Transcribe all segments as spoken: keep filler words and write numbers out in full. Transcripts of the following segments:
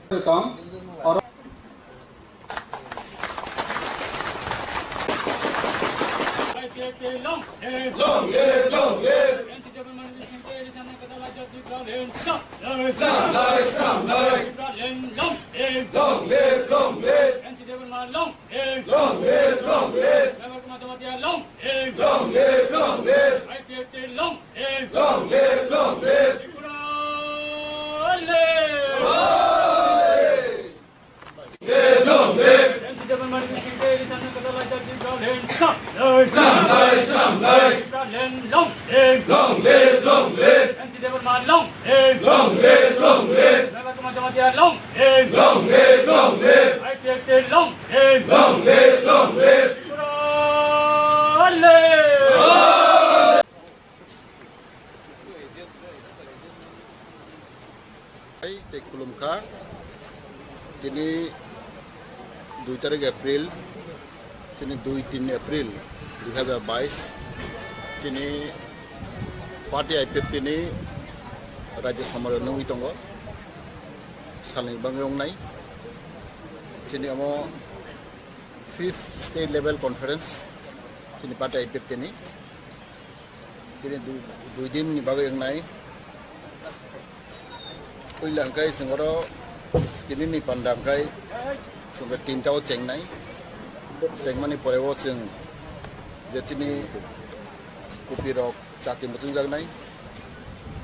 Welcome. Oro- I P F T long live! Long live, long live! N C Devarman Singh ke Isana Kadala Jati Ibrahim long live! Islam life, Islam life! Ibrahim long live! Long live, long live! N C Devarman long live! Long live, long live! Mevar Kumar Jamatia long live! Long live, long live! I P F T long live! Long live, long live! Tripura live! Long live! Long live! N C Devarman Singh ke Isana Kadala Jati Ibrahim long live! Islam life, Islam life! Ibrahim long live! Long live, long live! N C Devarman long live! Long live, long live! Mevar Kumar Jamatia long live! Long live, long live! I P F T long live! Long live, long live! Tripura live! Hai, tei khulumkha. Tini dui tarik April, tini dui tin April dui hazar bais, tini party I P F T ni Rajya Samara nungwi tongo, salni bangwi wngnai. Tini omo fifth state level conference, tini party I P F T ni. Tini dui, dui din ni bagwi wngnai. Puila hwnkhe chwng oro tini ni panda hwnkhe chwng tinta o chengnai. Chengmani pore o chwng je tini kupi rok chati muchungjaknai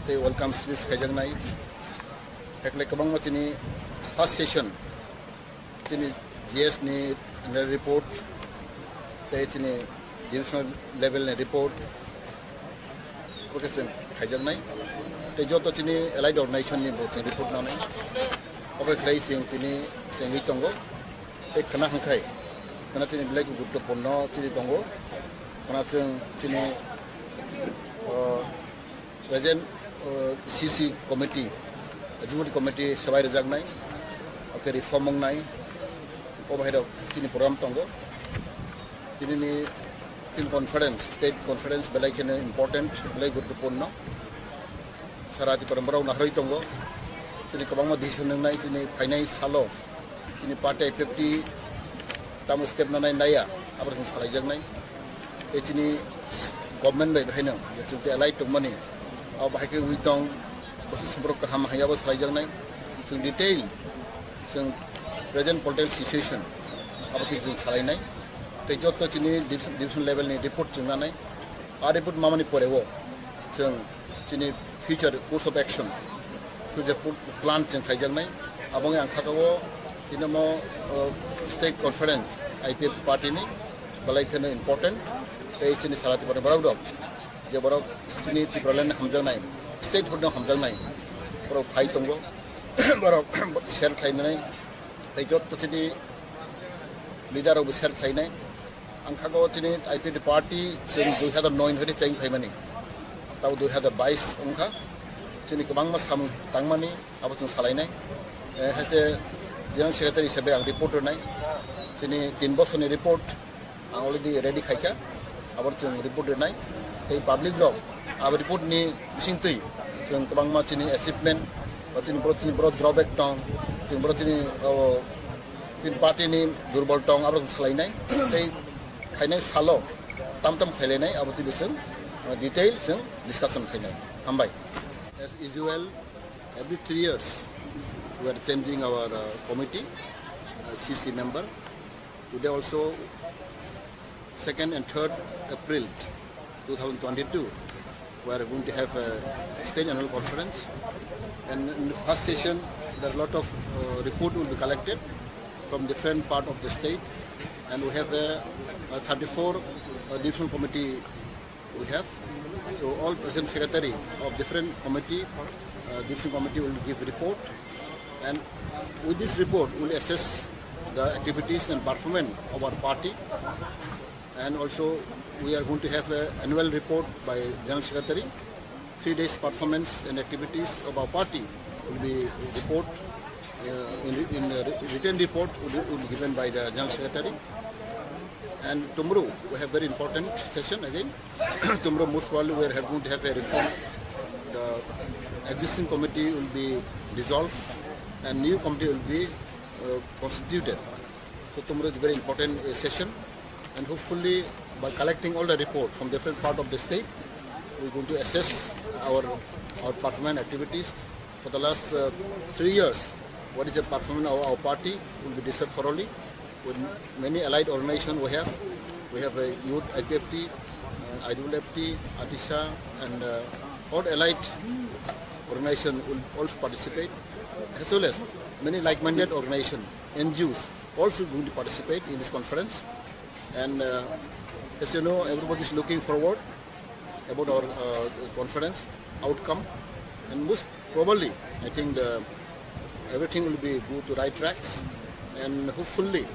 tei welcome speech khaijaknai. Hakle kwbangma tini first session tini G S ni annual report, tei tini divisional level ni report, bo khe chwng khaijaknai. Tei joto tini allied organization ni bo chwng report nanai. Bo khe khlai chwng tini chengwi tongo. Tei khna hwnkhai, khna tini belai guruttopurno tini tongo. Khna chwng tini, o, Present, uh, C C committee, executive committee swbai rwjaknai, okay, reform wngnai, o bahai rok chini program tongo. Tini ni tin conference, state conference belai kheno important, belai guruttopurno. Sara Tripura borok naharwi tongo. Chini kwbangma decision wngnai, chini phainai salo. Chini party I P F T tamo step nanai naiya, abo chwng salaijaknai. Tei chini government bai bahaino je chwng tei allied tongmani, abo bahai khe wngwi tong, bwswk sumbrok kaham hai abo salaijaknai. Chwng detail, chwng present political situation, abo khe chwng salainai. Tei joto chini division, division level ni report chwng nanai. A report mamani pore o chwng chini future course of action, future pu-, plan chwng khaijaknai. Abo wngwi ang kha o tini omo, uh, state conference I P F party ni belai kheno important. Tei chini sara Tripura borok rok, je borok chini Tipraland hamjaknai, state hood no hamjaknai, borok phai tongo, borok share khlainai, tei joto chini leader rok bo share khlainai. Ang kha o chini I P F T party chwng dui hazar noi ni hwnkhe cheng phaimani. Tabo dui hazar bais wngkha. Chini kwbangma samung tangmani abo chwng salainai. Eh, hai se General Secretary hisabe ang report rwnai. Chini tin bosorni report ang already ready khaikha. Abo chwng report rwnai. Tei public rok abo report ni bisingtwi chwng kwbangma chini achievement, ba chini borok, chini borok drawback tong, chini borok chini, o, tin party ni durbol tong abo salainai tei phainai salo tam tam khailainai abo twi chwng, uh, detail chwng discussion khainai. Hambai. As usual, every three years we are changing our, uh, committee, uh, C C member. Today also, second and third April two thousand twenty-two, we are going to have a state annual conference. And in the first session, there are a lot of, uh, report will be collected from different part of the state. And we have a, a thirty-four, uh, divisional committee we have. So all present secretary of different committee, uh, division committee will give report. And with this report, we'll assess the activities and performance of our party. And also, we are going to have an annual report by General Secretary. Three days performance and activities of our party will be report, uh, in, in a written report will be, will be given by the General Secretary. And tomorrow, we have very important session again. Tomorrow, most probably, we are going to have a reform. The existing committee will be dissolved. and new committee will be uh, constituted. So tomorrow is a very important uh, session, and hopefully by collecting all the report from different part of the state, we're going to assess our our performance activities for the last uh, three years. What is the performance of our party will be discussed thoroughly with many allied organizations we have. We have a youth I P F T, uh, I W F T, ATISA, and uh, all allied organization will also participate, as well as many like-minded organizations, N G Os also going to participate in this conference. And uh, as you know, everybody is looking forward about our uh, conference outcome, and most probably, I think the, everything will be go to right tracks, and hopefully,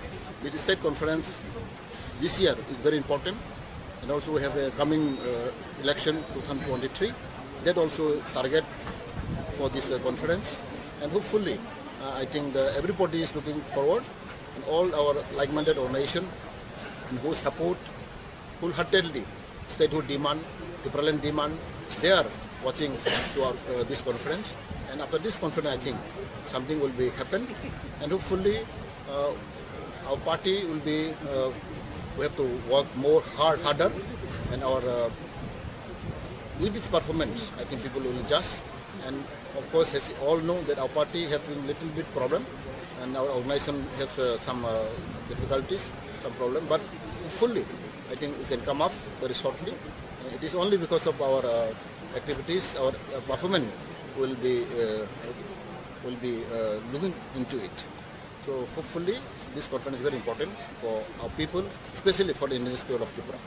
with the state conference this year is very important, and also we have a coming uh, election two thousand twenty-three, that also target for this uh, conference, and hopefully, uh, I think the, everybody is looking forward, and all our like-minded organization and who support wholeheartedly statehood demand, Tipraland demand. They are watching to our, uh, this conference, and after this conference, I think something will be happen, and hopefully, uh, our party will be. Uh, we have to work more hard, harder, and our uh, with this performance, I think people will judge. And of course, as you all know that our party has been little bit problem, and our organization has uh, some uh, difficulties, some problem. But hopefully, I think we can come up very shortly. It is only because of our uh, activities, our uh, performance will be uh, will be uh, looking into it. So hopefully, this conference is very important for our people, especially for the indigenous people of Tripura.